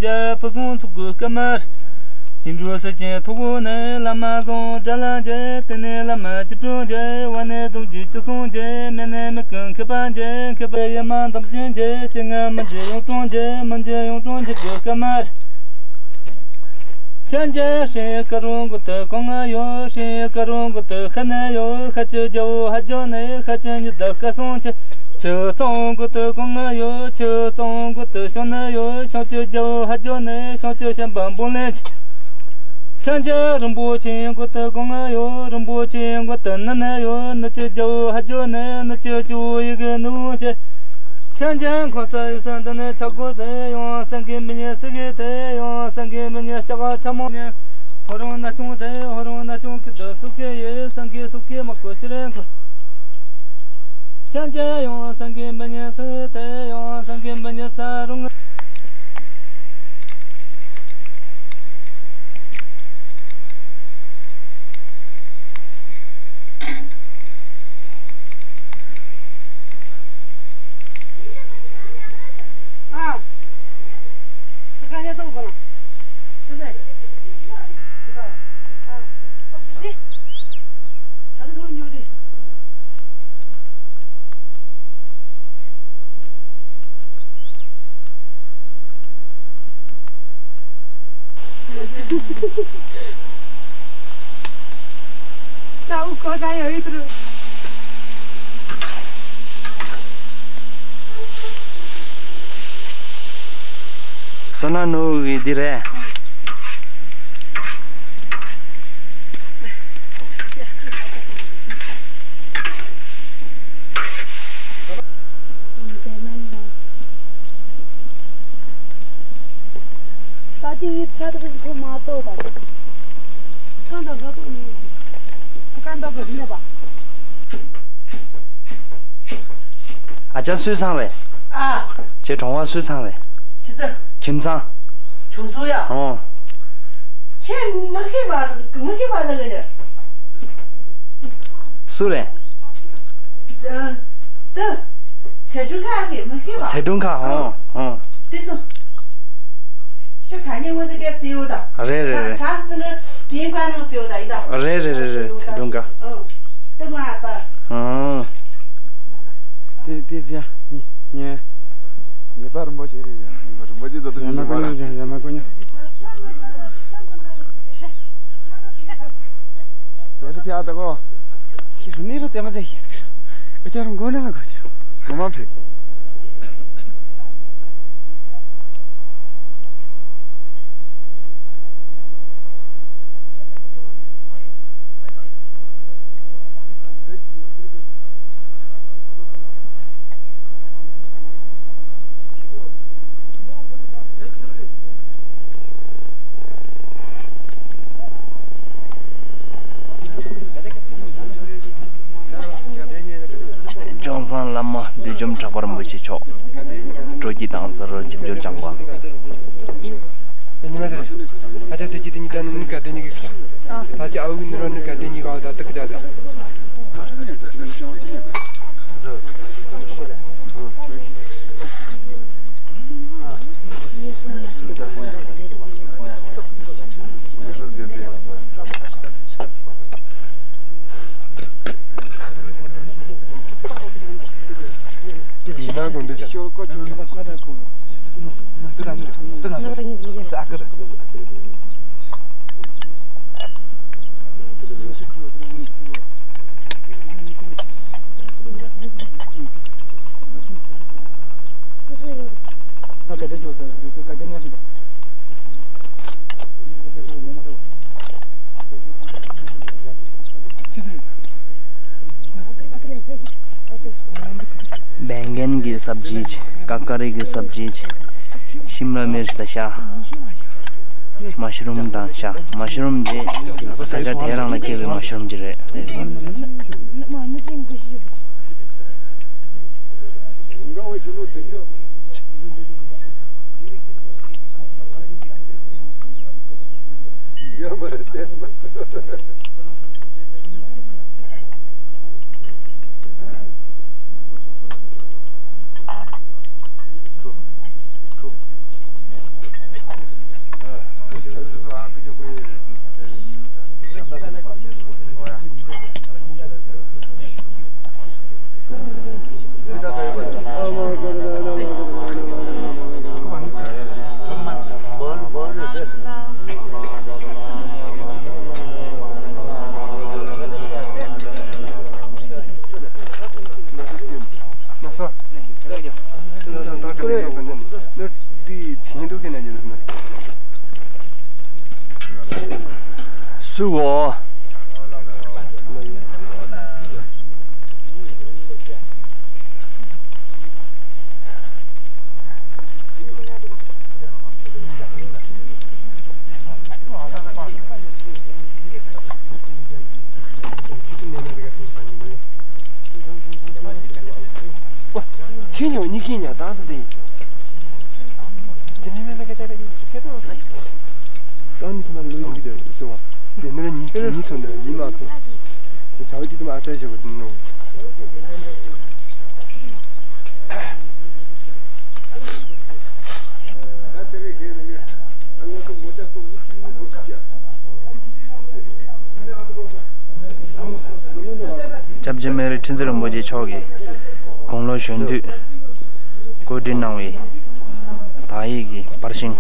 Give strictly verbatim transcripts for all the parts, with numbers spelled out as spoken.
རྒྱལ་པོ་གསུང་ཐུགས་ཀྱི་བསྐུལ་མ། ཡིད་འགྲོ་སེམས་ཅན་ཐུགས་ནི་བླ་མ་བཟང་དགྲ་ལན་འཇལ། དེ་ནས་བླ་མ་ཅི་སྤྲོ་འཇལ། བ་ནས་གདུང་གི་ཅི་སོང་འཇལ། མེད་ནས་མི་ཀུན་མཁས་པ་འཇལ། མཁས་པའི་ཡེ་མ་འདམ་ཅན་འཇལ། ཅི་ང་མི་འཇལ་ཡོངས་སྤྲོ་འཇལ། མི་འཇལ་ཡོངས་སྤྲོ་འཇལ་གྱི་བསྐུལ་མ། ཁྱེད་ཀྱི་སྲས་ཀ་རུ་མགོ་ཏུ་གོང་ང་ཡོད། སྲས་ཀ་རུ་མགོ་ཏུ་ཤར་ན་ཡོད། ཤར་ཆུ་རྒྱལ་པོ་ཧ་ཇོ་ནི་ཤར་ཆུ་ཉི་ཟླ་སྐལ་བཟང་ཆེ། ཆུ་གཙང་མགོ་ཏུ་གོང་ང་ཡོད། ཆུ་གཙང་མགོ་ཏུ་བྱང་ན་ཡོད། བྱང་ཆུ་རྒྱལ་པོ་ཧ་ཇོ་ནི་བྱང་ཆུ་ཤན་པ་འབུམ་ལེན་ཆེ། ཤར་ཆུ་རིན་པོ་ཆེ་མགོ་ཏུ་གོང་ང་ཡོད། རིན་པོ་ཆེ་མགོ་ཏུ་ནུབ་ན་ཡོད། ནུབ་ཆུ་རྒྱལ་པོ་ཧ་ཇོ་ནི་ནུབ་ཆུ་ཆུ་བོ་ཡི་གེ་ནུབ་ཆེ། ཁྱེད་ཀྱི་ཁོང་ས་ཡུལ་ས་འདི་ནས་ཆག་སྒོ་ཟེར། ཡང་སེང་གེ་མི་ཉན་སེ་གེ་དེ། ཡང་སེང་གེ་མི་ཉན་ལྕགས་ཁྲ་མོ་ཉན། ཧོ་རང་ན་ཆུང་དེ། ཧོ་རང་ན་ཆུང་གི་དུ་སུ་གེ་ཡེ། སེང་གེ་སུ་གེ་མ་གོ་ཤི་རེན་གོ། ཁྱེད་ཀྱི་ཡང་སེང་གེ་མི་ཉན་སེ་གེ་དེ། ཡང་སེང་གེ་མི་ཉན་ས་རུང་། བསོད་ནམས་ནོར་བུ་གི་འདི་རེད། ད་ཅི་ཡི་ཚད་དུ་ཁོ་མ་གཏོགས་ད། ཁང་དང་འགྲོ་དུ་ནི། ཁང་དང་གི་ནི་པ། ཨ་ཅག་སུའི་ཚང་རེད། ཨ། ཁྱེད་གྲོང་བ་སུའི་ཚང་རེད། ཆི་ཚང་། ཁྱིམ་ཚང་། ཁྱུང་ཚོ་ཡ། ཨོ། ཁྱེད་མི་ཤེས་པ་མི་ཤེས་པ་ཟེར་གི། སུ་རེད། ཨ། ད། ཚེ་སྒྲུང་ཁ་གི་མི་ཤེས་པ། ཚེ་སྒྲུང་ཁ། ཨོ་ཨོ། དེ་སོ། ཤ་ཁ་ཉིན་ངོ་ཚེ་གེ་པེའུ་ད། རེད་རེད་རེད། ཚ་ཚ་སི་ནི་དེ་ཁ་ནང་པེའུ་ད་ཡི་ད། རེད་རེད་རེད་རེད། ཚེ་སྒྲུང་ཁ། ཨོ། དེ་མ་པ། ཨོ། དེ་དེ་ཟེར་ཡ། ཉེ་ཉེ། ཉེ་པ་རིན་པོ་ཆེ་རེད་ཡ། ཉེ་པ་རིན་པོ་ཆེ་ཚོ་དེ། ཡ་མ་ཉེ་པ་ཀོ་ཉོ་ར། ཟེར་ཡ་མ་ཀོ་ཉོ། དེ་ཚོ་ཕྱག་ད་གོ། ཁྱེད་རུ་ནི་རུ་ཙེ་མ་ཙེ་ཡེ། ཨ་ཅག་རུ་མགོ་ན་ལ་གོ་ཅི་རུ། ངོ་མ་ཕེབས། ལྗོན་བཟང་བླ་མ་བདུད་འཇོམས་གྲགས་པ་རིན་པོ་ཆེ་མཆོག། སྤྲོ་སྐྱིད་དྭངས་གསལ་ཆིབས་བསྒྱུར་བྱང་པ། ཉི་མ་དེར། ཨ་ཅག་ཚེ་སྐྱིད་དེ་གཉིས་ཀ་ནི་ག་དེ་གཉིས་ཀ། ཨ་ཅག་ཨ་འུ་གི་ནི་རོ་ནི་ག་དེ་གཉིས་ཀ་ད་དག་གི་ད་ད། बैंगन की सब्जी, ककड़ी की सब्जी। ཤིམ་ལ་མིར་དང་ཤ། མ་ཤ་རུམ་དང་ཤ། མ་ཤ་རུམ་དེ་ས་ཆ་དེ་རང་ལ་སྐྱེ་བའི་མ་ཤ་རུམ་ཅིག་རེད། སུའོ། ཁྱི་ཉོ་གཉིས་ཁྱི་ཉ་དང་དུ་དེ། དེ་མི་མེད་ན་ཁ་ཏ་རེ་ཁྱི་ཁྱི་དང་། ད་ནི་ཁྱི་མ་ལོས་ཀྱི་དེ་ཤོ་བ། དེ་ནི་ཉིན་ཉིན་ཚོ་ནི་ཉི་མ་ཐུ། དེ་བྱ་བ་ཅི་དུ་མ་ཨ་ཏྲ་ཞེ་བ་དུ་ནོ། སྐྱབས་རྗེ་སྨན་རི་ཁྲི་འཛིན་རིན་པོ་ཆེ་མཆོག་གིས་དགུང་ལོ་གཞོན་དུས་བཀོད་སྒྲིག་གནང་བའི་དག་ཡིག་གི་པར་ཤིང་།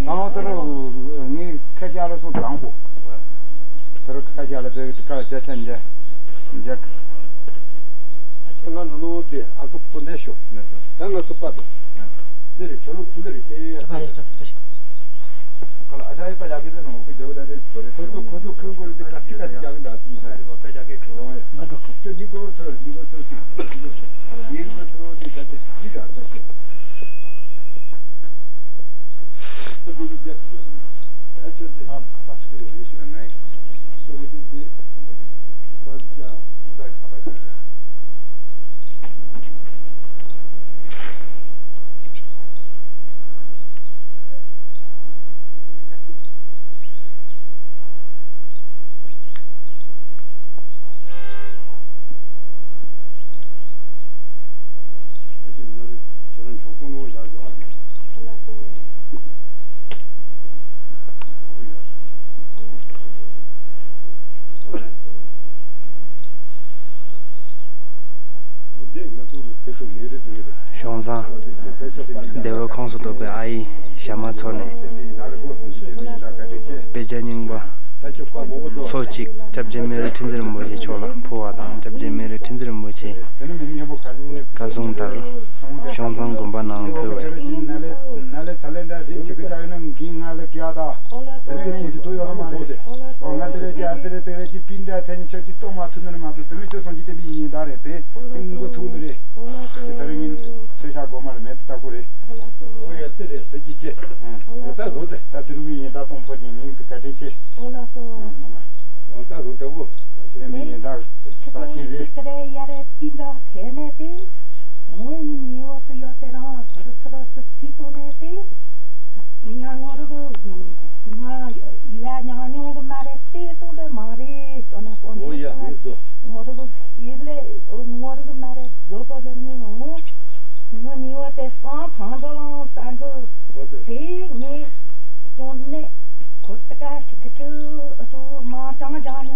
ཨང་། ད་རུང་ངས་ཁ་ཤས་ལ་སོང་དང་པོ། ད་རུང་ཁ་ཤས་ལ་ཙེ་ཀ་ཅ་ཆ་འཇའ་འཇའ། ང་ནུ་ནུ་དེ་ཨ་ཁུ་ཕུ་འདས་ཤོག་ད་ང་ཚོ་པ་དང་། འདི་རེད། ཁྱོད་རང་བུ་འདི་རེད་དེ། ཁོ་ཚོ་ཁོ་ཚོ་ཁང་སྐོར་དེ་ག་སི་ག་སི་རྒྱག་གི་འདུག་ཨ་ཙི་མ་ཁ་སི་བ་ཁ་རྒྱག་གི་ཁྲོ་ཡོད། ང་འགྲོ་ཁོ་ཚོ་ནི་སྐོར་ཚོ་ནི་སྐོར་ཚོ་དེ་ནི་སྐོར་ཚོ་དེ་ད་དེ་ཡི་ག་ས་ཤོག་གཞུང་བཟང་བདེ་བའི་ཁོངས་སུ་གཏོགས་པའི་ཨ་ཡེ་ཞྭ་དམར་མཚོ་ནས། དཔེ་ཆ་རྙིང་པ་མཚོ་གཅིག་སྐྱབས་རྗེ་སྨན་རི་ཁྲི་འཛིན་རིན་པོ་ཆེ་མཆོག་ལ་ཕུལ་བ་དང་། སྐྱབས་རྗེ་སྨན་རི་ཁྲི་འཛིན་རིན་པོ་ཆེ་བཀའ་གསུང་ལྟར་གཞུང་བཟང་དགོན་པ་ནང་ཕུལ་བས། ད་རེས་ངས་ཆོས་བཤད་སྒོ་མ་རེད་མེད་དེ་ལྟ་བུ་རེད། ཨོ་ཡ་དེ་རེད། ད་ཅི་ཆེ། ཨོ་ད་བཟོ་དེ། ད་དེ་རུ་ཡིན་ད་སྟོང་ཕོ་ཅན་མིང་གི་བཀའ་དྲིན་ཆེ། ཨོ་ལགས་སོ། ཨོ་ད་བཟོ་དེ་བོ། དེ་མིན་ཡིན་ད་ཕ་ཤིང་རེད། དེ་རེད་ཡ་རེད་དེ་འདྲ་དེ་ནས་དེ། ཨོ་ངུ་ཉེ་བོ་ཚོ་ཡོད་དེ་རང་ཁོ་རུ་ཚུར་རུ་ཙི་ཅི་ཏོ་ནས་དེ། ང་ངོ་རུ་གི་ང་ཡ་ཉང་ཉུང་གི་མ་རེད་དེ་ཏོ་ལེ་མ་རེད་ཅོ་ན་ཀོན་ཅོ་ཨོ་ཡ། སང་ཕང་འགྲོ་ལང་ས་འགུལ། དེ་ངས་ཅུང་ནས་ཁོ་ད་ག་ཆི་ཁི་ཆི་ཨ་ཆུ་མ་ཅང་ཅང་ཉི་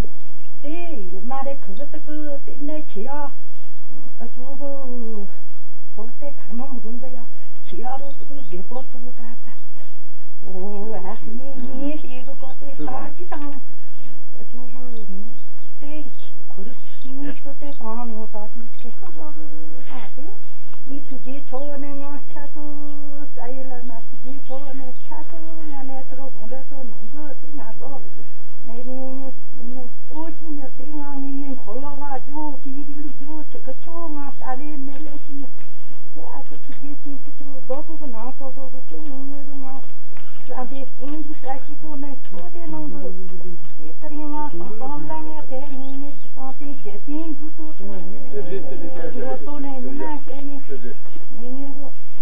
དེ་ཡོད་མ་རེད། ཁི་གི་ད་གི་དེ་ནས་ཆི་ཡ་ཨ་ཆུ་གི་ཁོ་དེ་ཁ་ནོ་མི་གུན་གི་ཡ་ཆི་ཡ་རོ་ཚུ་གི་རྒད་པོ་ཚུ་གི་ག་ད་ཨོ་ཨ་ནི་ངས་ཤེས་གི་ཀོ་དེ་ད་ཅི་དང་ཨ་ཆུ་གི་དེ་ཁོ་རི་སི་ཉི་ཚུ་དེ་ཕང་ནོ་ད་དེ་ཁེ་ཁོ་གི་ས་དེ། ངའི་ཐུགས་རྗེ་ཆེ་བ་ནི་ང་ཆག་གི་རྩ་ཡི་ལ་ན་ཐུགས་རྗེ་ཆེ་བ་ནི་ཆག་གི་ང་ནས་ཚུར་དགོང་ལས་ཏོ་ནོང་གི་དེ་ང་སོ་ནས་ངས་ངས་ངས་གཙོ་ཞིག་ཉོ་དེ་ང་ངས་ངས་འཁོར་ལོ་བ་ཇོ་གི་རིགས་ལུགས་ཇོ་ཆག་གི་ཆོ་ང་ད་ལས་ནས་ལས་ཞིག་ཉོ་དེ་ཨ་ཀི་ཐུགས་རྗེ་ཆེ་ཆེ་ཆེ་བ་རྡོ་གུ་གི་ནང་ཁོ་གོ་གི་དེ་ངས་ངས་གི་ང་ས་དེ་ཨིན་གི་ས་ཞིག་ཏོ་ནས་ཆོ་དེ་ནང་གི་དེ་ལྟར་ཡིན་ང་སང་སང་ལ་ངས་དེ་ངས་ངས་ཀྱི་སང་དེ་དེ་དེ་འགྲུ་ཏོ་ཏོ་ཏོ་ནས་ཉི་མ་སྐད་ནི་ངས་ངས་གི་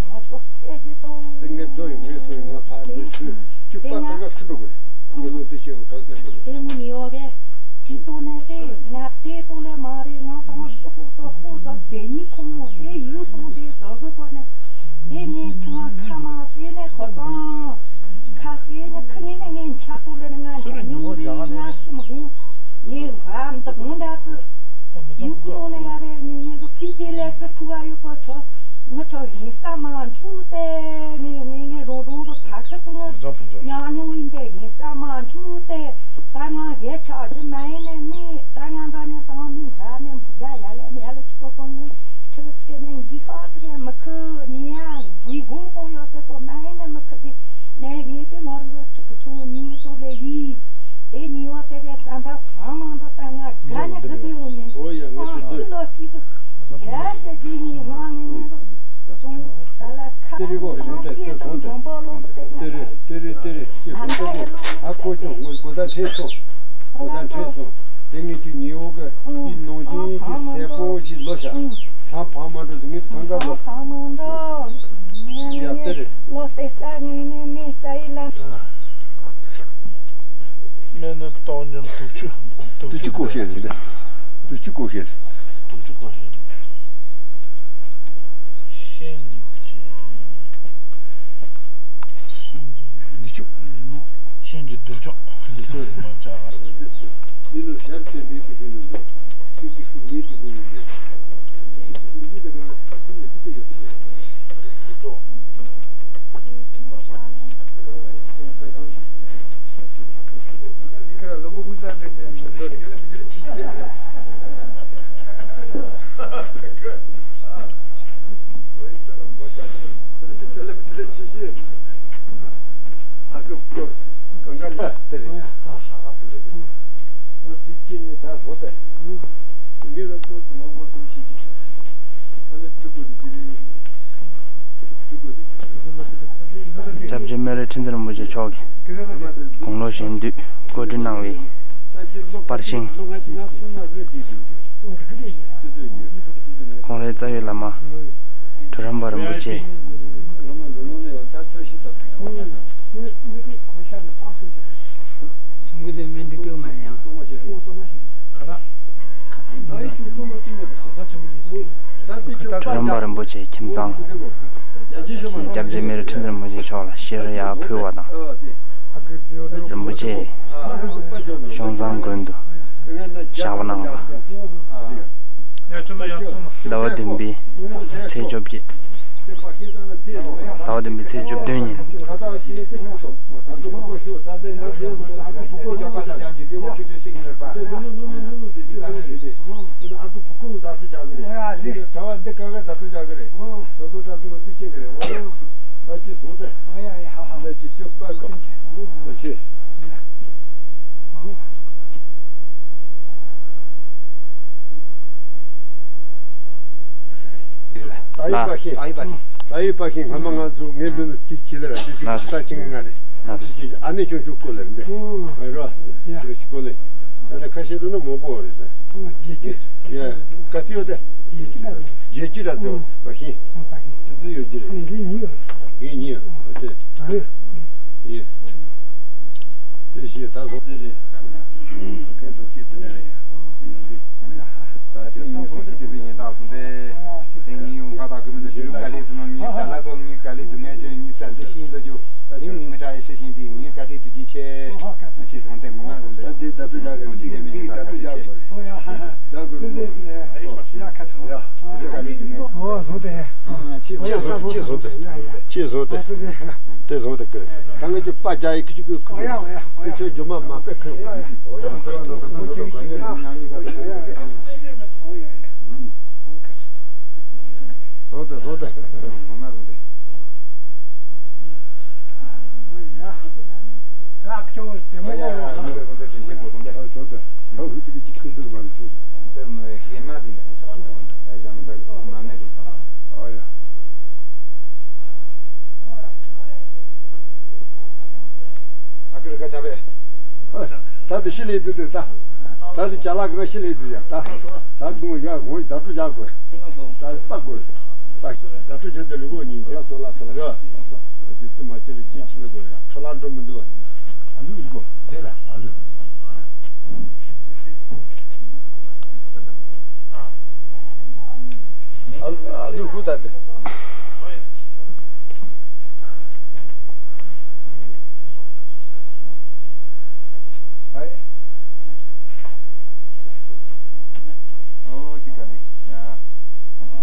ང་སོ་སྐད་ཀྱི་ཚོ་དེ་ངས་ཚོ་ཡིན་ངས་ཚོ་ཡིན་ང་ཕར་འགྲོ་ཞུ་ཅུ་པ་ཏི་ཀ་ཁུ་འགྲོ་གི་རེད། ང་ཚོ་དེ་ཤེས་གང་ཤེས་འགྲོ་གི་རེད། དེ་ངུ་ཉི་ཡོ་གེ་ཅི་ཏོ་ནས་དེ་ང་དེ་ཏོ་ལས་མ་རེད། ང་དང་ཤོག་གུ་ཏོ་ཧོ་ཛ་དེ་ཉི་ཁོང་དེ་ཡུ་སོང་དེ་ཛ་གི་གོ་ནས་དེ་ངས་ཆང་ཁ་མ་ཟེར་ནས་ཁོ་སང་ཁ་ཟེར་ནས་ཁ་ངས་ནས་ངས་ཆ་ཏོ་ལས་ནས་ང་ཆ་ཉུང་རེད། ང་ཤི་མ་གོང་ངས་ཧ་འདི་གོང་འདྲ་ཙི་ཡུ་གུ་ཏོ་ནས་ཡ་རེད། ངས་ངས་གི་ཕི་དེ་ལས་ཙི་ཕུ་བ་ཡོད་གོ་ཆོ་ང་ཆོ་ཡིན་ས་མ་འཆུ་སྟེ་ངས་ངས་ངས་རོང་རོང་གི་ཕ་ཁ་ཙི་ང་ཉག་ཉུང་ཡིན་ཏེ་ཡིན་ས་མ་འཆུ་སྟེ་ད་ང་གས་ཆག་རྒྱུ་མ་ཡིན་ནས་མི་ད་ང་འདྲ་ཉག་དང་མི་འདྲ་ནས་འབུ་ག་ཡ་ལས་མི་ཡ་ལས་ཆི་གོ་གོ་ངས་ཆི་གི་ཚི་གེ་ནས་འགི་ཁ་ཚི་གེ་མི་ཁི་ཉི་ཡ་འབུའི་གོང་གོང་ཡོད་དེ་གོ་མ་ཡིན་ནས་མི་ཁི་ཚི་ནས་ངས་དེ་ངོ་རི་གོ་ཆི་གི་ཆུང་ཉི་ཏོ་ལས་ཡི་དེ་ཉི་བ་དེ་གེ་ས་འདྲ་ཐང་མ་འདྲ་ད་ང་ག་ཉག་གི་དེ་ཡོང་ངས་ཨོ་ཡ་ངས་སང་དེ་ཆི་ཚོད་ལོ་ཆི་གི་ག་ཤ་ཅི་ཉི་ང་ངས་ངས་གོ་ཅུང་ད་ལ་ཁ་དེ་རི་གོ་ཚང་རེད་དེ་ཁྱེད་སོང་དང་དེ་མགོན་པོ་ལོ་དེ་དེ་རེད་དེ་རེད་དེ་རེད་ཁྱེད་སོང་དེ་གོ་ཨ་ཁོ་ཅུང་ངོ་གོ་ད་འཕྲད་སོང་། གོ་ད་འཕྲད་སོང་། དེ་ངས་ཁྱེད་ཉི་འོག་གི་དེ་ནང་བཞིན་གྱི་སེ་པོ་ཞིག་ལོ་ཤ་ཚང་ཕང་མ་འགྲོ་ཟིག་ངས་གང་ག་ལོ་ཡ་དེ་རེད། ལོ་དེ་ས་ངས་ངས་མི་ཙ་ཡི་ལ། སྨན་ནི་ཏོག་འཇམ་དུག་ཆུ། དུག་ཆུ་ཀོ་ཤེར་རེད། དུག་ཆུ་ཀོ་ཤེར། དུག་ཆུ་ཀོ་ཤེར། ཤིང་གི་ཤིང་གི་རྡུལ་ཕྱོགས། རྡུལ་ཕྱོགས། རྡུལ་ཕྱོགས་མ་བྱ། ཡིན་ནོ་ཤར་ཚེ་འདི་དུ་གིན་འདུག་ཤུགས་ཀྱི་ཤུགས་མེད་དུ་གིན་འདུག་ཤུགས་ཀྱི་ཤུགས་མེད་དུ་གིན་འདུག་སྐྱབས་རྗེ་སྨན་རི་ཁྲི་འཛིན་རིན་པོ་ཆེ་མཆོག་གིས་དགུང་ལོ་གཞོན་དུས་བཀོད་སྒྲིག་གནང་བའི་པར་ཤིང་། ཀོང་རེ་རྩ་བའི་བླ་མ་གྲུབ་རམས་པ་རིན་པོ་ཆེ། གྲུབ་རམས་པ་རིན་པོ་ཆེ་ཁྱིམ་ཚང་། སྐྱབས་རྗེ་སྨན་རི་ཁྲི་འཛིན་རིན་པོ་ཆེ་མཆོག་ལ་ཤེས་རབ་ཡར་ཕུལ་བ་དང་། རིན་པོ་ཆེ་ཤོང་ཚང་དགོན་དུ་བཞག་པ་གནང་བ། ཟླ་བ་བདུན་པའི་ཚེས་བཅོ་བརྒྱད། ཟླ་བ་བདུན་པའི་ཚེས་བཅུ་བདུན་ཉིན། ད་ཡིག་པ་ཤེས། ད་ཡིག་པ་ཤེས། ད་ཡིག་པ་ཤེས། སྔ་མ་ང་ཚོ་ངའི་མདུན་དུ་ཅིག་བྱེད་ལ་ར་ཅིག་ཅིག་ཅིག་ལྟ་ཅིག་ང་རེད། ཨ་ནི་ཆུང་ཆུང་སྐོར་ལ་རེད་འདི། རོ། ཅིག་སྐོར་ལ། ད་ནི་ཁ་ཤས་དུ་ནི་མང་པོ་རེད་ད། ཡ། ག་ཚོད་ཡོད་དེ། བརྒྱད་ཅུ་ར་ཚོད་པ་ཤེས། དེ་ཚོ་ཡོད་ཀྱི་རེད། ངའི་ཉིན་ཡོད། ངའི་ཉིན་ཡོད། ཨ་ཅེ། ཡེ། ཞེས་ད་སོང་དེ་རེད། ཕན་ཐོགས་ཤིག་དེ་འདྲ་རེད། ད་ཅི་ཡིན་སོང་ཞིག་དེ་བས་ཡིན་ད་སོང་དེ། དེ་ངས་ཡོང་ཁ་ད་གི་མི་ནི་དེ་རུ་ག་ལེ་ཟིན་ན་ངས་ད་ལ་སོང་ངས་ག་ལེ་དུ་ངས་ཅན་ངས་ད་ལེ་ཤིང་ཟ་རྒྱུ། དེ་ངས་ངས་ད་ཡེ་ཤེས་ཤིང་དེ་ངས་ག་ལེ་དུ་ཅི་ཆེ། ཨ་ཅི་སོང་དེ་ངོ་མ་སོང་དེ། ད་དེ་ད་དུ་ཡག་གི་སོང་ཅི་དེ་མི་ཡིན་ད་དུ་ཡག་གི། ད་གི་རུ་ཡ་ཁ་ཐོ་ཡ་དེ་ག་ལེ་དུ་ངས། ཨོ་སོང་དེ། ཅི་སོང་དེ་ཅི་སོང་དེ། ཅི་བཟོ་དེ། དེ་བཟོ་དེ་ཀི། ད་ང་ཚོ་པ་རྒྱག་ཡི་ཁི་ཆུ་ཀི་ཀི། དེ་ཆོས་ཇོ་མ་མ་པེ་ཁི། བཟོ་དེ་བཟོ་དེ། ཨ་ཀི་རི་ཀ་ཆ་བེ། ད་དེ་ཤི་ལེ་དུ་དེ་ད། ད་སི་ཅ་ལག་གི་ཤི་ལེ་དུ་ཡ་ད། ད་གུང་ཡ་གུང་ད་ཀྲུ་ཡ་གོ། ད་པ་གོ། ད་ཀྲུ་ཆ་དེ་ལུ་གོ་ཉིན་ཅི། ལ་སོ་ལ་སོ་ལ་སོ། ད་དེ་དུ་མ་ཅི་ལེ་ཅི་ཅི་ལེ་གོ་རེ་ཁྲོ་ལ་འགྲོ་མི་འདུག་ཨ་ལུ་གོ། ཨ་ལུ། ཨ་ལུ་ཧུ་ད་དེ།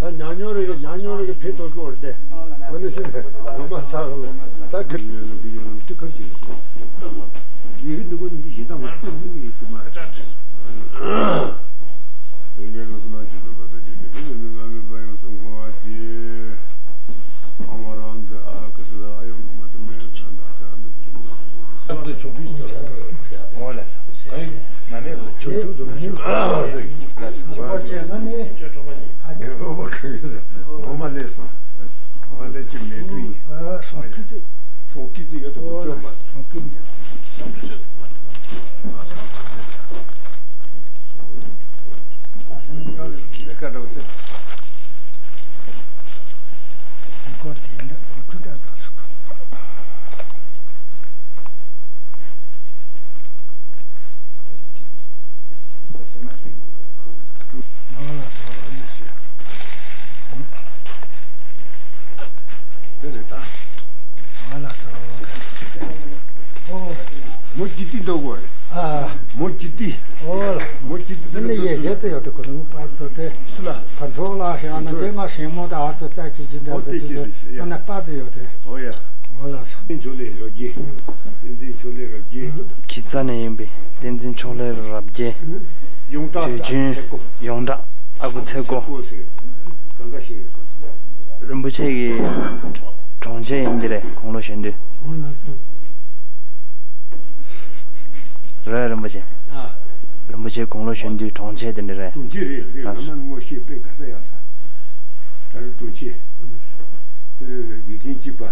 ད་ཉག་ཉོག་རེ་གི་ཉག་ཉོག་རེ་གི་ཕན་ཐོགས་ཀྱི་འོར་ཏེ། ཨོ་ནི་ཤི་ནི་ངོ་མ་ས་ག་ལ་ད་གི་ཡོད་ལ་གི་ཡོད་ལ་ཏི་ཁ་ཤི་ཡོད་ཤི། ཡི་གི་འདི་གོ་ནི་འདི་ཞེ་ད་མ་ཏི་ནི་གི་ཡོད་ཏི་མ་རེད། ཡིན་ནའི་ལོ་སུ་ན་ཅི་ཟེར་བ་ད་ཅི་ཟེར་གི་ནི་ང་མི་པ་ཡོང་སོང་ཁོ་བ་ཅི། ཨ་མ་རང་ཚེ་ཨ་ཀ་སི་ལ་ཨ་ཡོང་ནོ་མ་ཏི་མེད་ས་ན་ཀ་མི་ཏི་ལ། ཨ་ཏི་ཆོག་པིས་ཏི། ཨོ་ལ་ས། ང་མེད་གོ་ཆུ་ཆུ་ཚོ་མ་ཤོད། ལ་ས། ཨོ་ཅེ་ང་ནི་ཧ་ཅང་རོ་པ་ཁ་ཡོད་ཟེར། ཨོ་མ་ལེ་སོང་། ཨོ་ལེ་ཅི་མེད་དུ་ཡིན། ཨ་སོང་ཀི་ཙི། སོང་ཀི་ཙི་ཡོད་དུ་གོ་ཅོ་མ། སོང་ཀི་ཙི། ལེ་ཀ་འགྲོ་ཚེ། ལེ་ཀ་དེ་འདྲ་ཨོ་ཅུ་འདྲ་ཚ་སུ། དེ་རེད་ད། ཨ་ལ་སོ། ཨོ། མོ་ཇི་ཏི་འདུག་གོ་རེད། ཨ། མོ་ཇི་ཏི། ཨོ་ལ། མོ་ཇི་ཏི་འདི་ནི་ཡེ་ཡེ་ཙི་ཡོད་དེ་ཁོ་ནི་པ་ཙོ་དེ། སུ་ལ། ཕ་ཚོ་ལ་ཞེ་ན་དེ་ང་ཞེ་མོ་ད་ཨར་ཙི་ཙ་ཅི་ཅི་འདྲ་ཨོ་ཙི་དེ་ཅི་ཅི་ཅི་ཡ། ང་ན་པ་ཙི་ཡོད་དེ། ཨོ་ཡ། ཨོ་ལ་སོ། བསྟན་ཆོས་ལས་རབ་རྒྱས། བསྟན་འཛིན་ཆོས་ལས་རབ་རྒྱས། ཁྱི་ཙ་ནས་ཡིན་པའི་བསྟན་འཛིན་ཕྱོགས་ལས་རབ་རྒྱས། ཡོངས་གྲགས་དུས་རྒྱུན་ཡོངས་གྲགས་ཨ་ཁུ་ཚེ་སྒོ། ཚེ་སྒོ་ཟེར། གང་ག་ཞིག་རེད་ཁོ་ཚོ། རིན་པོ་ཆེ་གི་གྲོང་ཁྱེར་ཡིན་འདི་རེད་དགུང་ལོ་གཞོན་དུས། རེད་རིན་པོ་ཆེ། ཨ། རིན་པོ་ཆེ་དགུང་ལོ་གཞོན་དུས་གྲོང་ཁྱེར་དེ་འདྲ་རེད། གྲོང་ཁྱེར་རེད་རེད། ཨ་ང་མ་ངོ་ཤེས་པའི་ག་ས་ཡ་ས། གྲྭ་རུ་གྲོང་ཁྱེར། དེ་རེད་རེད་དགེ་རྒན་གཅིག་པ།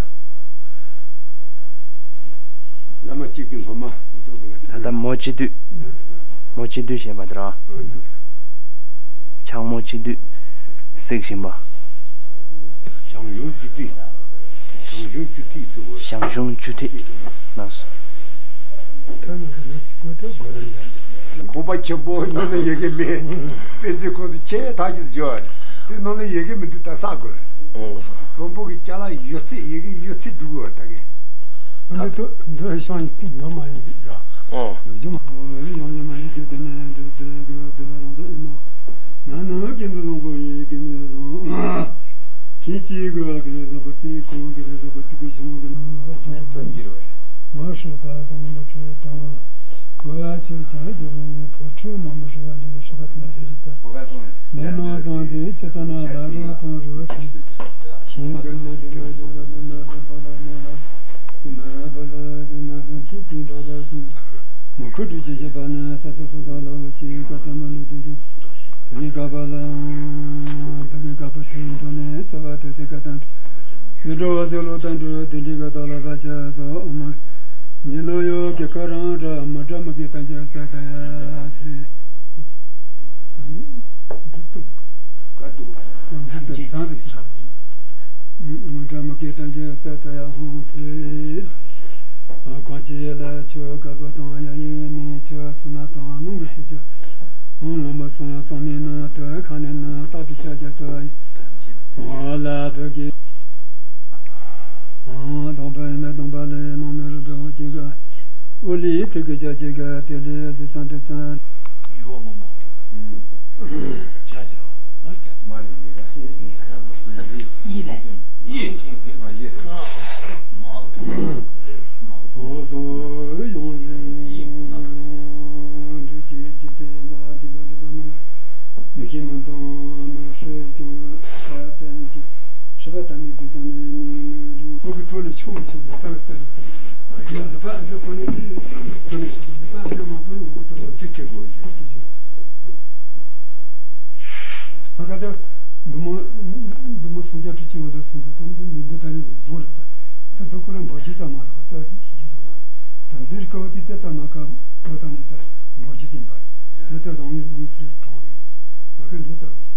བླ་མ་གཅིག་གི་སློབ་མ། ད་ལྟ་མོ་སྤྱི་འཐུས། མོ་སྤྱི་འཐུས་ཞེས་པ་དེ་ར། ཆག་མོ་སྤྱི་འཐུས། གཟིགས་བཞིན་པ། ཞང་ཞུང་སྤྱི་འཐུས། ཞང་ཞུང་སྤྱི་འཐུས་ཚུགས་པ། ཞང་ཞུང་སྤྱི་འཐུས། ལགས་སོ། ཁོང་པ་ཆེན་པོ་ནང་ན་ཡོད་གི་མེད། དཔེ་ཚོས་ཁོང་ཚོ་ཆེ་ཐག་ཆོད་བརྗོད་རེད། དེ་ནང་ལ་ཡོད་གི་མི་འདུག་ད་ས་དགོས། ཨོ་ལགས་སོ། དང་པོ་གི་ཅ་ལག་ཡོད་ཚད་ཡོད་གི་ཡོད་ཚད་འགྲོ་གི་བར་ལྟ་གི། འདི་ཚོ་འདི་ཤང་ངོ་མ་ཡིན་ར། ཨོ། ཡོད་ཀྱི་མ་རེད། ཡོང་ཀྱི་མ་རེད། རྒྱུ་དེ་ནས་འདི་ཚོ་གི་དེ་རང་ཚོ་ཡིན་ནོ། ན་ནིང་གི་འདི་བཟང་པོ་ཡིན་གི་འདི་བཟང་། ཁྱེད་ཀྱིས་གི་གི་བཟང་པོ་སྲིད་ཁོང་གི་བཟང་པོ་ཏི་ཀུ་ཤང་གི་ནང་ལ་ནས་བརྩམས་ཀྱི་རེད། མ་ཧྲི་པ་ཟང་མ་ཁྲོད་དང་། གོ་བ་ཆེ་ཆེ་རྒྱབ་ནས་ཕོ་ཁྲོད་མ་མ་ཧྲི་བ་ལས་ཧྲི་བ་དང་ཞེས་པ། མེ་མ་བཏང་དེ་ཇི་ལྟ་ན་ལ་རོ་གང་རོ་ཁྱི། ཁྱི་ག་ན་དེ་མ་ཟེར་ལ་ན་ན་ཟེར་པ་ལ་ན་ན། དེ་མ་པ་ལ་ཟེར་ན་ཟེར་ཁྱི་ཅི་འདྲ་ལ་ཟེར། མ་ཁུ་ཁྲི་ཆེ་བྱེད་པ་ན་ས་ས་ས་ས་ལ་བ་ཆེ་ཀ་ཏ་མ་ལུ་དུ་ཅི། བི་ག་པ་ལ། བི་ག་པ་ཐུ་ཡིན་པ་ནས་ས་བ་དུ་སེ་ཀ་ཏ། ཡུལ་འགྲོ་བ་ཚོ་ལོ་དང་འགྲོ་བའི་དུས་འདྲི་ག་ད་ལ་བ་ཆ་ཚོ་ཨ་མ། ཉི་ལོ་ཡོ་གི་ཀ་རང་འདྲ་མ་འདྲ་མ་གི་ཏང་ཆ་ས་ད་ཡ་ཐེ། མ་འདྲ་མ་གི་ཏང་ཆ་ས་ད་ཡ་ཧོང་ཐེ། གང་ཅི་ལ་ཆོས་དགའ་བོ་དང་ཡ་ཡིན་མིན་ཆོས་བསོད་ནམས་དང་ལོངས་སུ་སྤྱོད། ཨང་། ལོངས་སྤྱོད་གསང་གསང་མིན་ནོ་དུ་ཁ་ནས་ནོ་བཏགས་པའི་ཤ་བཞག་ཏུ། ཨང་། ལ་བུ་གི། ཨང་། དང་པོ་མེ་དང་པ་ལས་ནང་མེ་རུ་བུ་ཅིག་ག་ཨོ་ལི་ཐུག་གི་ཅག་ཅིག་ག་དེ་ལས་ཟི་ཚང་དེ་ཚང་། ཡུ་བ་མོ་མོ། ཅག་ཅིག་རོ། མ་རེད། མ་རེད། ཡི་ག་ཡི་ལ། ཡི་ཞིང་ཟི་ཚང་། ཡི། སོ་སོར་བྱུང་ཞིང་འདུས་བྱས་ཀྱི་དེ་ལ་སྡིག་པ་སྒྲིབ་པ་མ་ཡི་གེ་མི་གཏོང་མི་ཧྲི་ཅང་ས་བསྟན་ཅིང་སྲིད་པ་དམ་པའི་དུས་ཙམ་ནས་ནི་ནི་རུང་། འོག་གི་ཐོག་ནས་ཆོག་མི་ཆོག་ནི་པ་བའི་ལྟ་བའི་ཐོག་ནས་ནི་པ་ཨ་ཟོ་གོ་ནས་དེ་ཐོག་ནས་ཆོག་ནི་པ་ཨ་ཟོ་མ་པོ་ནི་འོག་གི་ཐོག་ནས་ཅིག་ཅིག་གོ་ཡོད་ཅིག་ཅིག་ད་ག་ད་འབུ་མ་འབུ་མ་སུམ་བརྒྱ་དྲུག་ཅུ་ཡོད་ཟེར་སུམ་བརྒྱ་ད་འདི་ནི་འདི་ད་ནི་འདི་བཟུང་རེད་ད། ད་འདི་ཁོ་རང་འབོར་ཆེ་ཙམ་མ་རེད་པ། ད་ཤི་ཤི་ཆེ་ཙམ་མ་རེད། ད་འདིར་ཀ་བ་དེ་ད་ད་མ་ཀ་བ་ད་ནི་ད་འབོར་ཆེ་ཙམ་ཡིན་པ་རེད། ད་ད་བཟང་ངན་བཟང་ངན་ཟེར་གྲོང་བ་ཡིན་ཟེར་མ་ཀ་འདི་ད་བ་ཡིན་ཟེར།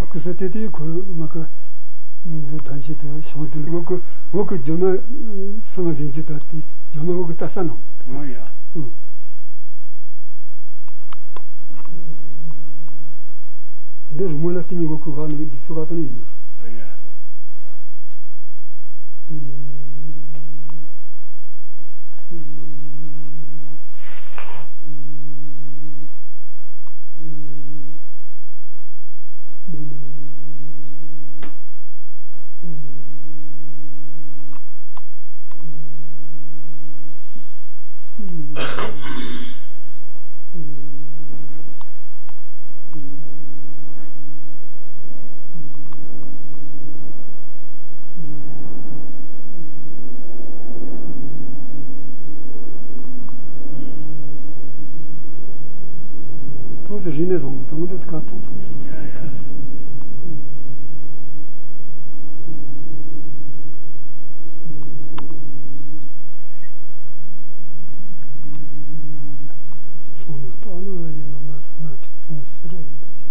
ཨ་ཁུ་ས་དེ་དེ་ཁོ་མ་ཁ་འདི་ཐམས་ཅད་དུ་བྱུང་དུ་འོག་གི་འོག་གི་ཇོ་མ་ས་མ་ཟིན་གྱི་ད་དེ་ཇོ་མ་འོག་གི་ལྟ་ས་ནང་། ཨོ་ཡ། ཨང་། འདི་རི་མོ་ལ་བརྟེན་ནས་འོག་གི་བ་ནི་འདི་ཚོ་བ་དང་ཡིན། ཨོ་ཡ། རིག་གནས་བཟང་པོ་དང་འདི་ཁ་ཐུག་ཐུག་སོང་། སོང་ནས་ལྟ་ལོ་ཡིན་ནམ་ན་ས་ན་ཆགས་སོང་ཟེར་ཡིན་པ་ཅིག་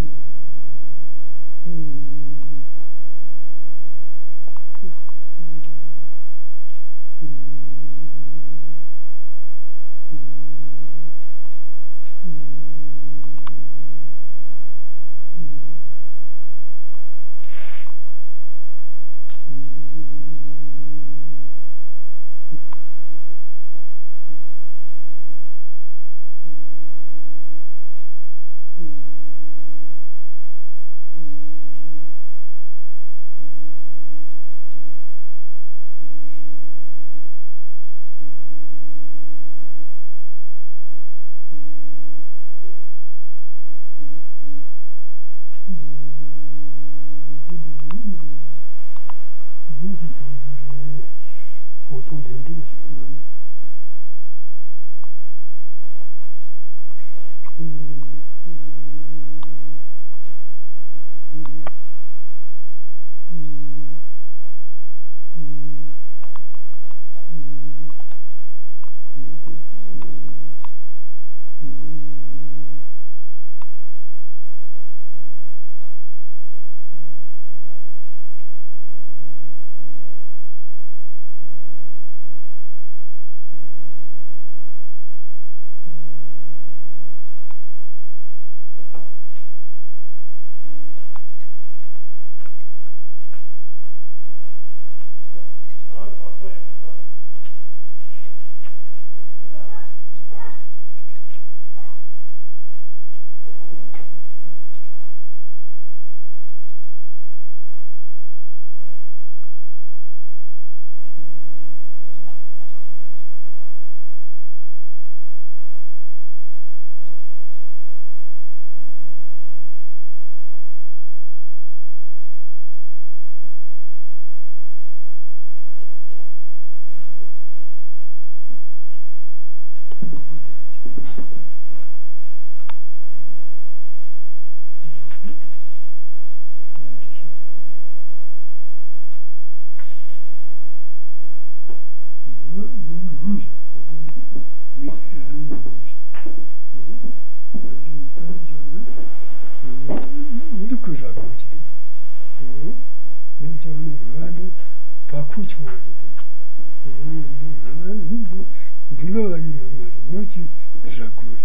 འདི་ལོ་བ་ཡི་ལོ་མ་རེད། མོ་ཅིག་ར་གོ་རེད།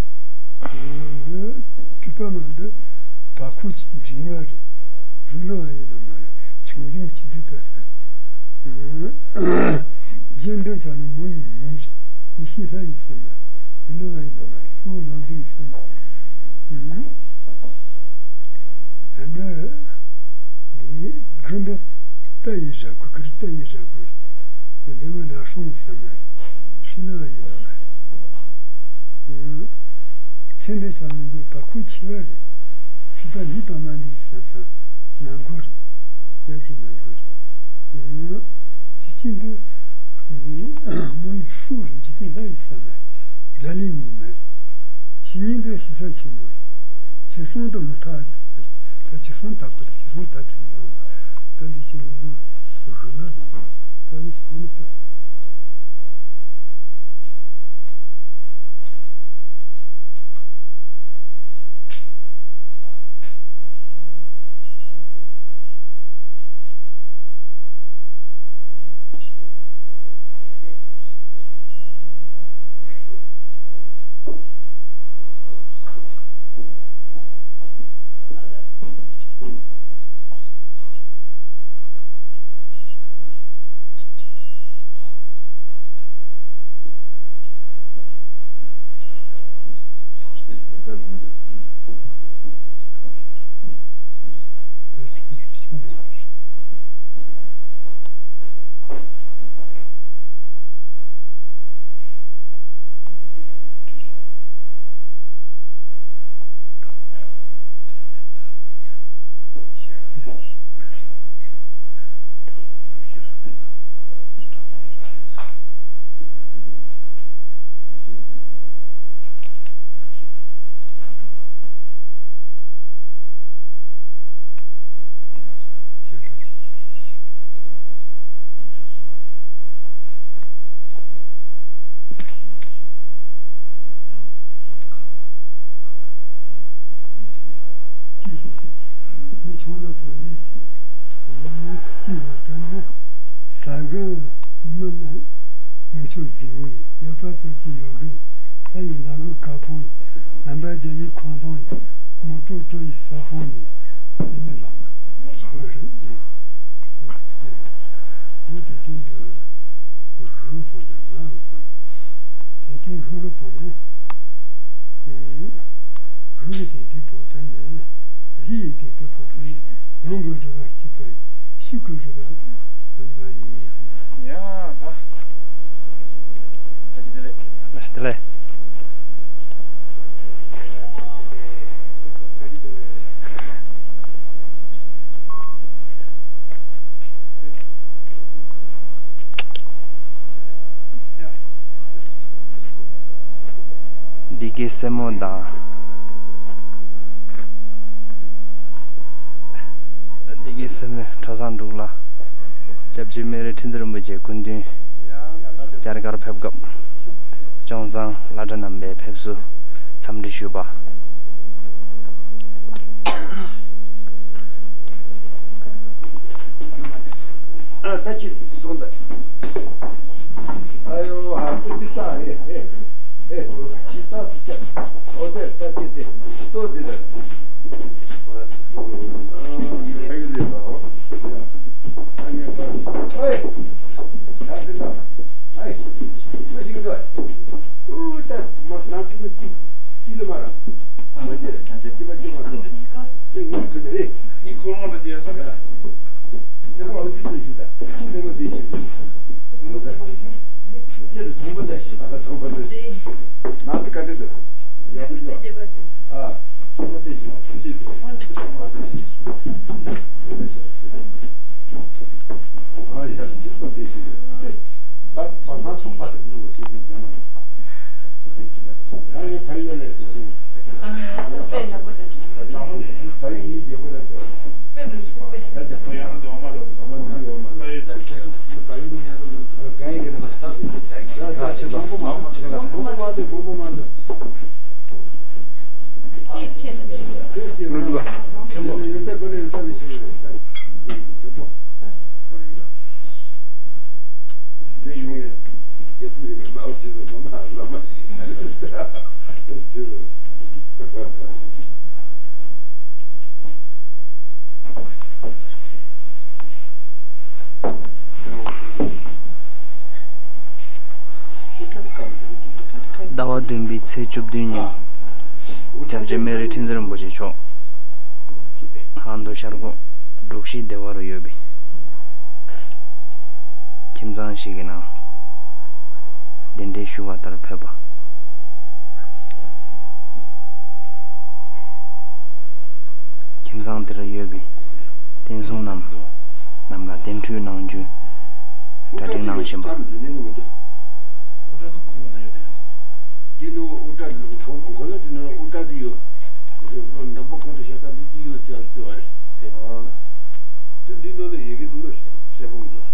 འདི་སྤྲུལ་པ་མ་འདི་བ་ཁུ་ཅིག་འདྲེས་མ་རེད། རུ་ལོ་བ་ཡི་ལོ་མ་རེད། ཆུང་འཛིན་གྱི་འདི་ལྟ་ས་རེད། རྗེ་འདི་ཚ་ནི་མོ་ཡི་ཉིན་རེད། ཡི་ཤི་ས་ཡི་ས་མ་རེད། རུ་ལོ་བ་ཡི་ལོ་མ་རེད། སོ་ནང་འཛིན་གྱི་ས་མ་རེད། ཨ་ནི། འདི་དགུན་འདི་རྟ་ཡི་ར་གུར་གུར། རྟ་ཡི་ར་གུར་འདི་བོ་ལ་སྲུང་ས་མ་རེད། ཤི་ལ་བ་ཡི་ལ་མ་རེད། ཚེ་འདི་ས་ནི་གུ་བ་ཁུ་ཆེ་བ་རེད། ཤི་པ་འདི་པ་མ་འདི་ས་ས་ན་གུ་རེད། ཡ་ཅི་ན་གུ་རེད། ཅི་ཅི་འདི་མོ་ཡི་ཧྲུ་རེད། ཅི་དེ་ལ་ཡི་ས་མ་རེད། དགྲ་ལི་ནི་མ་རེད། ཆི་ཉིན་དུ་ཤི་ས་ཆེན་མོ་རེད། ཆི་སོང་དུ་མི་ཐག་རེད། ད་ཆི་སོང་ད་གོ་ད་ཆི་སོང་ད་དེ་ནི་ཡང་ད་འདི་ཆི་ནི་མོ་རུ་ལ་དང་ད་མི་སོང་ནི་ད་ས། ཁོང་ལ་བོད་ནས་ཅི་ཅི་ཡོད་ད་ནི་ཟ་གི་མི་ལ་མི་ཆོག་ཟིན་འོང་ཡིན། ཡོད་པ་ཙམ་ཅི་ཡོད་གི་ད་ཡིན་ན་གི་དཀར་པོ་ཡིན། རྣམ་པ་རྒྱལ་ཡི་ཁང་བཟང་ཡིན། མི་སྤྲོ་སྤྲོ་ཡི་ས་ཕོང་ཡིན། དེ་ནི་བཟང་གི་ཧུ་རི་ཧུ་རི་ཡིན། དེ་དེ་འདི་ཧུ་རི་པོ་འདི་མ་ཧུ་པོ་ནི་དེ་དེ་ཧུ་རི་པོ་ནི། ཧུ་རི་དེ་དེ་པོ་ད་ནི་རི་ཡི་དེ་དེ་པོ་ད་ནི་ཡོང་གི་རི་བ་སྐྱིད་པ་ཤུགས་ཀྱི་རི་བ་ལམ་པ་ཡིན། ཡ་ད། ལ་ཤི་དེ་ལས། འདི་གའི་སེན་མོ་དང་། འདི་གའི་སེན་མོ་གྲྭ་ཚང་འབྲུག་ལ། སྐྱབས་རྗེ་སྨན་རི་ཁྲི་འཛིན་རིན་པོ་ཆེ་སྐུ་མདུན་བཅར་གར་ཕེབས་སྐབས། སྐྱོང་ཚང་བླ་གྲྭ་རྣམ་པས་ཕེབས་བསུ་འཚམས་འདྲི་ཞུས་པ། ཨ་ད་ཅི་སོང་ད། ཨ་ཡོ་ཧ་ཙི་ཏི་ཙ་ཨེ་ཨེ་ཨེ་ཅི་ཙ་ཙི་ཙ། ཨོ་དེ་ད་ཅི་དེ་ལྟོ་དེ་ད། ཨ་ཡོ་ཨེ་གི་ལེ་ད་ཨོ། ཨ་ངེ་ད་ཨེ་ད་དེ་ད་ཨེ་ཅི་ཞིག་ད། ཨུ་ད་མ་ནང་དུ་ན་ཅི་ཅི་ལ་མ་ར། ཨ་མ་ཅི་ཅི་མ་ཅི་མ་སོང་། ཅི་ངུ་ཁུ་དེ་རེད། ཁོ་རང་ལ་དེ་ཡ་ས་མེད། ཚེ་དཔག་འདི་ཚོ་ཞུ་ད། ཁྱི་ལས་ངོ་འདི་ཞུ་ད། ངོ་ད། ཅེ་རུ་ཐོང་པ་ད་ཞུ་ད། ཐོང་པ་ད་ཞུ། ནང་དུ་ག་འདྲ་འདུག་ཡག་པོ་འདུག་ཨ། ངོ་འདི་ཞུ། ཁྱི་འདི་ཞུ། ཨ་ཡ་ཅི་པ་འདི་ཞུ། ད་པ་ང་ཐོང་པ་ད་འདུག་ཞུ་ན་ཡང་། ད་ངས་ད་ཡོད་ལས་སུ་ཞུ། ཨ། དཔེ་ཡག་པོ་རེད། ད་ཡིན་ཡིན་རྒྱལ་པོ་རེད་ཟེར། དཔེ་མི་སྲིད་པས། ད་ཀྱང་ད་ཡང་འདི་འོ་མ་འདྲ་འོ་མ་འདི་འོ་མ་ད་ཡིན་ནོ་གང་ཡིན་གི་ན་ད་ད་ཆེ་ད་མང་པོ་མང་པོ་མང་པོ་མང་པོ་མང་པོ་ཅིག་ཅིག་ཅིག་ཡོད་ཚད་གོ་ནས་ཡོད་ཚད་མི་ཤེས་གི་རེད། ད་རྒྱལ་པོ་ཨོ་ཡིན་ད། དེ་ནི་རྒྱལ་པོ་ཡིན་ན་མའོ་ཙེ་ཏུང་མ་མ་བླ་མ་ཞིག་ཟེར་ལ། ཟླ་བ་བདུན་པའི་ཚེས་བཅུ་བདུན་ཉིན། སྐྱབས་རྗེ་སྨན་རི་ཁྲི་འཛིན་རིན་པོ་ཆེ་མཆོག་ཧང་ཏོ་ཤར་ཁོག་འབྲུག་གཞིས་སྡེ་བ་རུ་ཡོད་པའི་ཁྱིམ་ཚང་ཞིག་གི་ནང་གདན་འདྲེན་ཞུ་བ་ལྟར་ཕེབས་པ། ཁྱིམ་ཚང་དེར་ཡོད་པའི་བསྟན་སྲུང་རྣམས་རྣམས་ལ་བསྟན་འགྲོའི་ནང་རྒྱུན་གྲ་སྒྲིག་གནང་བཞིན་པ། འདི་ནི་དབུ་སྐྲ་ལ་ཁོང་ཁོ་ལ་འདི་ནི་དབུ་སྐྲ་ཟིག་ཡོད། འདམ་པ་ཁོང་དུ་ཤ་ཁ་ཟིག་ཅི་ཡོད་ཟེར་ལ་བརྩི་བ་རེད། དེ་འདི་ནང་ལ་ཡི་གེ་འདུག་ལ་གསལ་པོ་མི་འདུག་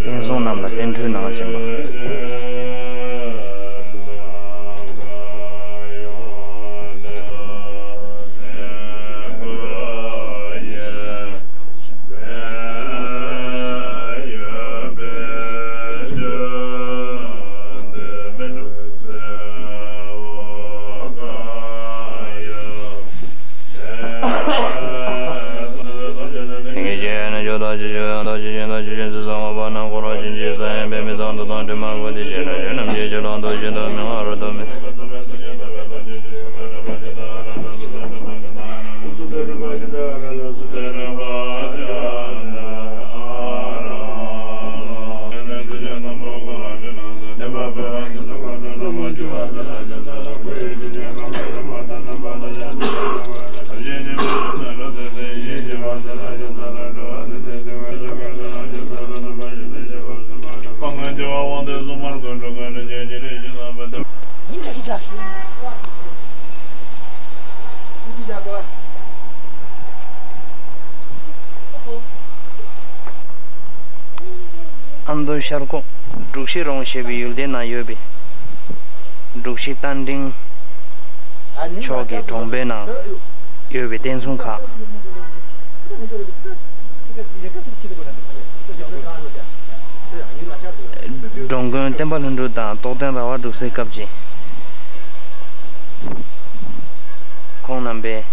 བསྟན་སྲུང་རྣམས་ལ་བསྟན་འགྲོའི་ནང་བཞིན་པ། ཤར་ཁོག་འབྲུག་ཤི་རོང་ཞེས་པའི་ཡུལ་སྡེ་ནང་ཡོད་པའི་འབྲུག་ཤི་རྟ་མགྲིན་ཕྱོགས་ཀྱི་གྲོང་པའི་ནང་ཡོད་པའི་རྟེན་གསུམ་ཁག་འགྲོ་མགོན་བསྟན་པ་ལྷུན་གྲུབ་དང་རྟོགས་ལྡན་ར་བ་འབྲུག་སའི་སྐབས་ཀྱི་ཁོང་རྣམ་པས་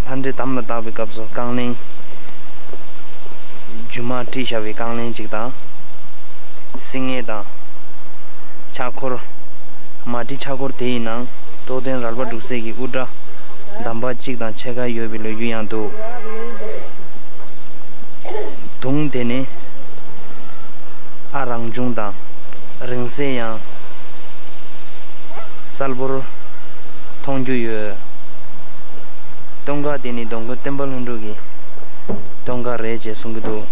ལྷ་འདྲེ་དམ་ལ་བཏགས་པའི་སྐབས་སུ་རྐང་གླིང་རྒྱུ་མ་བྲིས་བཞག་པའི་རྐང་གླིང་གཅིག་དང་། སིལ་སྙན་དང་། ཕྱག་འཁོར། མ་བྲིས་ཕྱག་འཁོར་དེ་ཡི་ནང་རྟོགས་ལྡན་ར་བ་འབྲུག་སའི་གི་དབུ་སྐྲ་འདམ་པ་གཅིག་དང་ཕྱེད་ཀ་ཡོད་པའི་ལོ་རྒྱུས་ཡང་འདུག་དུང་དེ་ནི་ཨ་རང་བྱུང་དང་རིང་བསྲེལ་ཡང་གསལ་པོར་མཐོང་རྒྱུ་ཡོད། སྟོད་འགག་དེ་ནི་འགྲོ་མགོན་བསྟན་པ་ལྷུན་གྲུབ་ཀྱི་སྟོད་འགག་རེད་ཅེས་གསུང་གི་འདུག་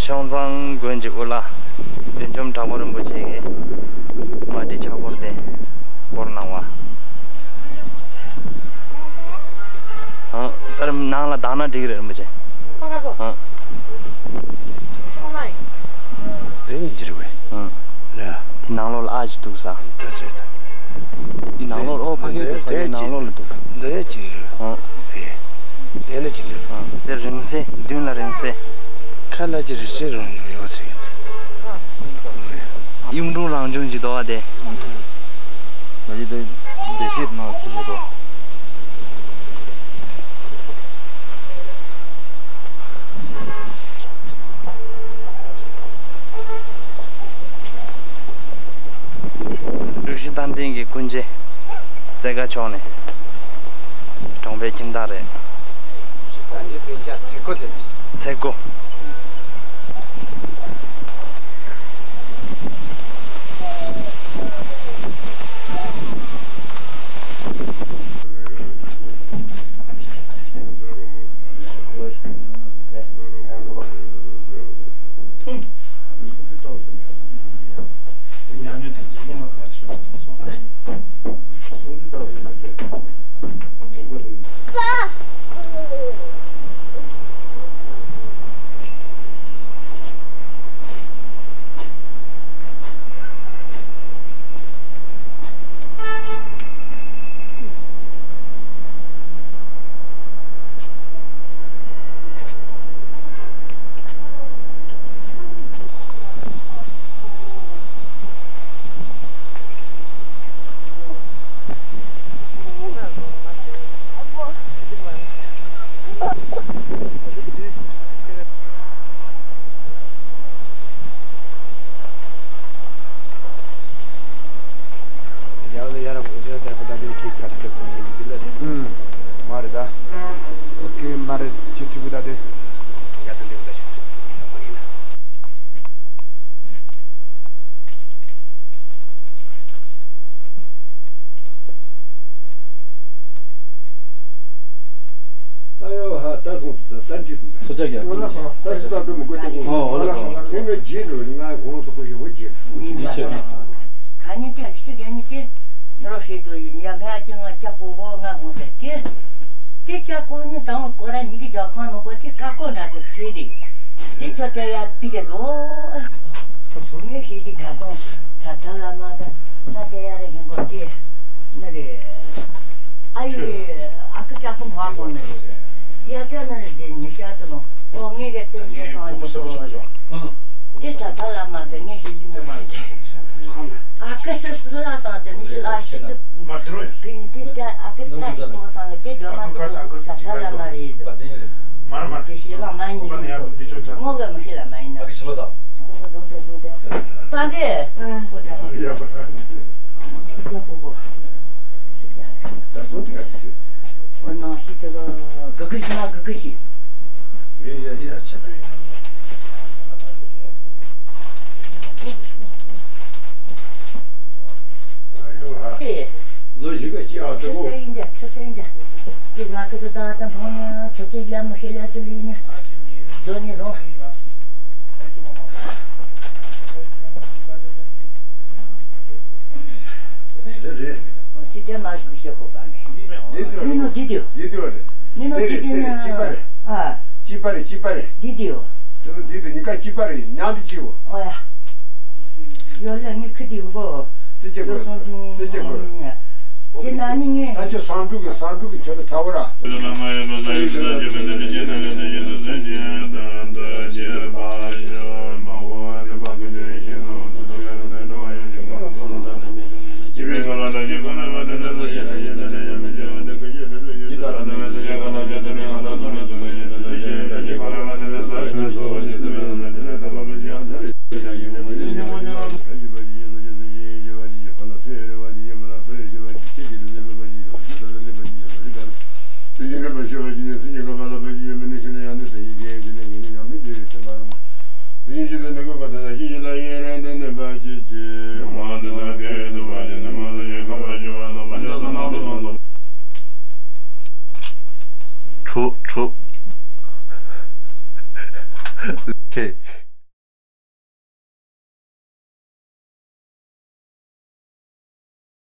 ཤང་ཚང་དགོན་གྱི་དབུ་བླ་བདུད་འཇོམས་གྲགས་པ་རིན་པོ་ཆེ་གིས་མ་བྲིས་ཕྱག་འཁོར་དེ་བསྐོར་གནང་བ། ཨ། ད་རེས་ནང་ལ་བདག་ན་འགྲིག་རེད་རིན་པོ་ཆེ། ཨ། དེ་ཡིན་གྱི་རེད་བས། ཨ། ལ། དེ་ནང་ལོགས་ལ་ཨ་ཅིག་འདུག་ས། ད་ཟེར་ད། དེ་ནང་ལོགས་ལ། ཨོ། ཕ་གི་འདུག་ཕ་གི་ནང་ལོགས་ལ་འདུག་འདི་ཡ་ཅིག་རེད། ཨ། དེ། དེ་ལ་ཅིག་རེད། ཨ། དེ་རིང་བསྲེལ། མདུན་ལ་རིང་བསྲེལ། ཁ་ལ་ཅིག་རིང་བསྲེལ་རང་ཡོང་ཡོད་ཟེར། གཡུང་དྲུང་རང་བྱུང་གི་རྡོ་བ་དེ། ང་ཅི་དེ་བདེ་སྐྱིད་ནང་ཐུག་གི་འདུག་འབྲུག་ཤི་རྟ་མགྲིན་གྱི་སྐུ་མཆེད་རྩེ་དགའ་མཆོག་ནས་གྲོང་པའི་ཁྱིམ་བདག་རེད། ཚེ་སྒོ། ཡང་ལ་ཡར་འོ་ཇ་དར་པོ་ད་དེ་ཁྱེད་ཁ་སྐད་གོང་གི་འདི་ལ་རེད། ཨུམ། མ་རེད་ད། ཨོ་ཀེ་མ་རེད། ཁྱེད་ཁྲི་བུ་ད་དེ། ཡ་ད་འདི་བུ་ད་ཁྱེད་ཁྲི་བུ་ད་ཡ་མ་ཡིན་ན། ཨ་ཡོ་ཧ། ད་སོང་ད་ད་འདི་ད། སོ་ཅག་ཡ། ད་སུ་ད་འགྲོ་མི་དགོས་ད་གོ། ཨོ་ཨོ་ལ་སོང་། སེམས་པའི་རྗེས་འགྲོ་ང་གོང་དུ་ཁོ་ཞིག་འོ་རྗེས། འདི་ཆེ་ན་སོང་། ག་ནི་དེ་ཤི་ག་ནི་དེ་ནོར་ཤེས་དུ་ཡིན་ཡ། ཕ་ཅི་ང་ཅག་གོ་གོ་ང་གོང་ཟེར་དེ། དེ་ཅག་གོ་ནི་དང་ཀོ་ར་ཉི་དེ་རྒྱ་ཁང་ནང་གོ་དེ་ཀ་ཀོ་ན་ཚེ་ཧྲི་དེ། དེ་ཆོ་དེ་ཡ་པི་དེ་ཟོ། ངས་ཤེས་ཀྱི་ད་དུང་ཚ་ཚ་ལ་མ་ད་ད་དེ་ཡ་རེ་ཧིན་གོ་དེ་ནི་རེད། ཨ་ཡི་ཨ་ཁུ་ཅག་པོ་མ་གོ་ནི་རེད། ཡ་ཚ་ནི་རེད་དེ་ཉི་ཤ་ཚ་ནོ། ཨོ་ངས་ག་དེ་ངས་སང་ཉི་གོ་རེད། དེ་ཚ་ཚ་ལ་མ་ཟེར་ངས་ཤེས་ཀྱི་ནི་མ་ཟེར། ཨ་ཁུ་སི་སི་ལ་ས་དེ་ནི་ལ་ཤི་ཚི། གི་ནི་དེ་ད་ཨ་ཁུ་ད་ཡི་གོ་སང་དེ་ཇོ་ན་དེ་ས་ས་ལ་མ་རེད། དེ་ཤེས་ལ་མ་ཉན་ཚོ། མོ་ག་མི་ཤེས་ལ་མ་ཡིན་ན། ཨ་ཁུ་ཤི་ལོ་ས། ཁོ་ཁོ་ཟོང་དེ་ཟོང་དེ། ད་དེ། ཁོ་ད་ཁོ་ད། ཤི་རྒྱ་ཁོ་ཁོ། ཤི་རྒྱ། ད་སོང་དེ་ག་ཤི། འོ་ན་ཤི་ཚེ་ག་ག་གི་ཤི་ན་ག་གི་ཤི། ཡ་ཡ་ཡ་ཆ་ད། ཨ་ཡོ་ཧ། ལོ་བཞི་ག་སྐྱེ་བ་དེ་ཆུ་གོ། སེ་ཡིན་ད་ཆུ་སེ་ཡིན་ད། དེ་ང་ཁ་ཚ་ད་ད་འཕང་ཆུ་ཚོད་ཡ་མ་ཤེས་ལ་ཚུར་ཡིན་ན། འགྲོ་ནི་རོ། དེ་རེད། ཅི་དེ་མ་གི་ཤེས་ཁོ་པ་ནི། འདི་དེ་རེད། འདི་འདི་བ་རེད། ནི་ནོ་དེ་འདི་རེད། དེ་ནི་དེ་རེད། གཅིག་པ་རེད། ཨ། གཅིག་པ་རེད། གཅིག་པ་རེད། འདི་འདི་ཡོ། དེ་ནི་འདི་དེ་གཉིས་ཀ་གཅིག་པ་རེད། མཉམ་དུ་གཅིག་གོ། ཨོ་ཡ། ཡོ་ལ་ངི་ཁི་དེ་ཡོ་གོ། དེ་གཅིག་གོ། དེ་གཅིག་གོ། དེ་ན་ནི་ངས། ད་ཁྱོད་བསམ་འགྲུབ་ཀྱི་བསམ་འགྲུབ་ཀྱི་ཁྱོད་ལ་ཚ་བོ་ར། ཁྲོ་ཁྲོ། ཁེ།